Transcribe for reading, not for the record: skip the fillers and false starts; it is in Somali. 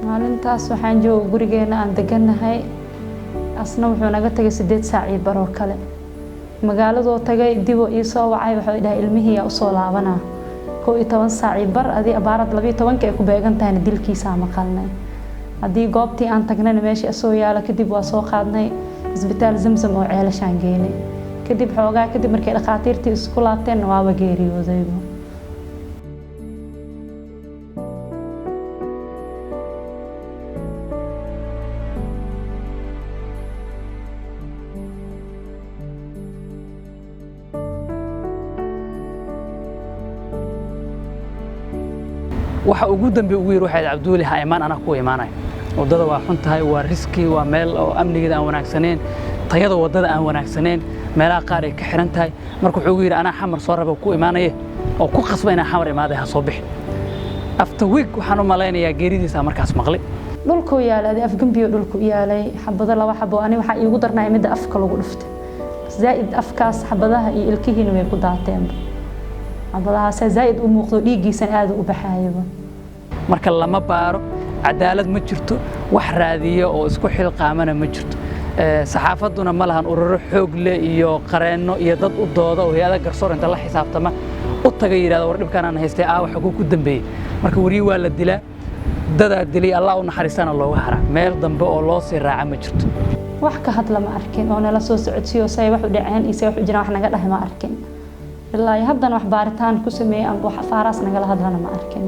Maalintaas waxaan jooga gurigeena aan degannahay. Asna wuxuu naga tagay 8 saac iyo baroo kale. Magaaladoo tagay, diboo ii soo wacay, wuxuu dhahay ilmihii yaa usoo laabanaa. 11 saac iyo bar adii abaarad 12-ka ay ku beegan tahayna dilkiisaa maqalnay. Haddii goobtii aan tagnayna meeshii asoo yaala. Kadib waa soo qaadnay, isbitaal Zamzam oo Ceelashaan geynay. Kadib xoogaa kadib markay dhakhaatiirtii isku laabteen, waaba geeriyoodayba. Waxa ugu dambe ugu yiri waxay: "Cabduuli, ha imaan, anaa ku imaanay. Waddada waa xun tahay, waa risk, waa meel oo amnigeeda aan wanaagsaneyn, tayada waddada aan wanaagsaneyn, meelaha qaar ay ka xiran tahay." Marka wuxuu ugu yidhi: "Anaa Xamar soo raba, ku imaanaye oo ku qasba inaan Xamar imaaday, ha soo bixi." After week waxaan u malaynayaa geeridiisa markaas maqlay. Dhulkuu yaalay, adi afgembiyo dhulku yaalay. Xabado laba xabo ani waxaa iigu darnaya midda afka lagu dhuftay zaa'id. Afkaas xabadaha iyo ilkihiina way ku daateenba. Xabadahaasaa zaa'id u muuqdo, dhiiggiisana aada u baxaayaba. Marka lama baaro, cadaalad ma jirto, wax raadiya oo isku xilqaamana ma jirto. Saxaafadduna ma lahan ururo xoog leh iyo qareenno iyo dad u dooda oo hay-ada garsoor inta la xisaabtama u taga yidhahda: "War, dhibkaan aan haystay aawa, xaguu ku dambeeyey?" Marka weriye waa la dilaa, dadaa dilay, Allah u naxariistana looga haraa, meel dambe oo loo sii raaca ma jirto. Wax ka hadla ma arkin oo nala soo socodsiiyo say wax u dhaceen iyo say wax u jiraan. Wax naga dhahay ma arkin ilaa iyo haddana. Wax baaritaan ku sameeyey amba wax afaaraas nagala hadlana ma arkin.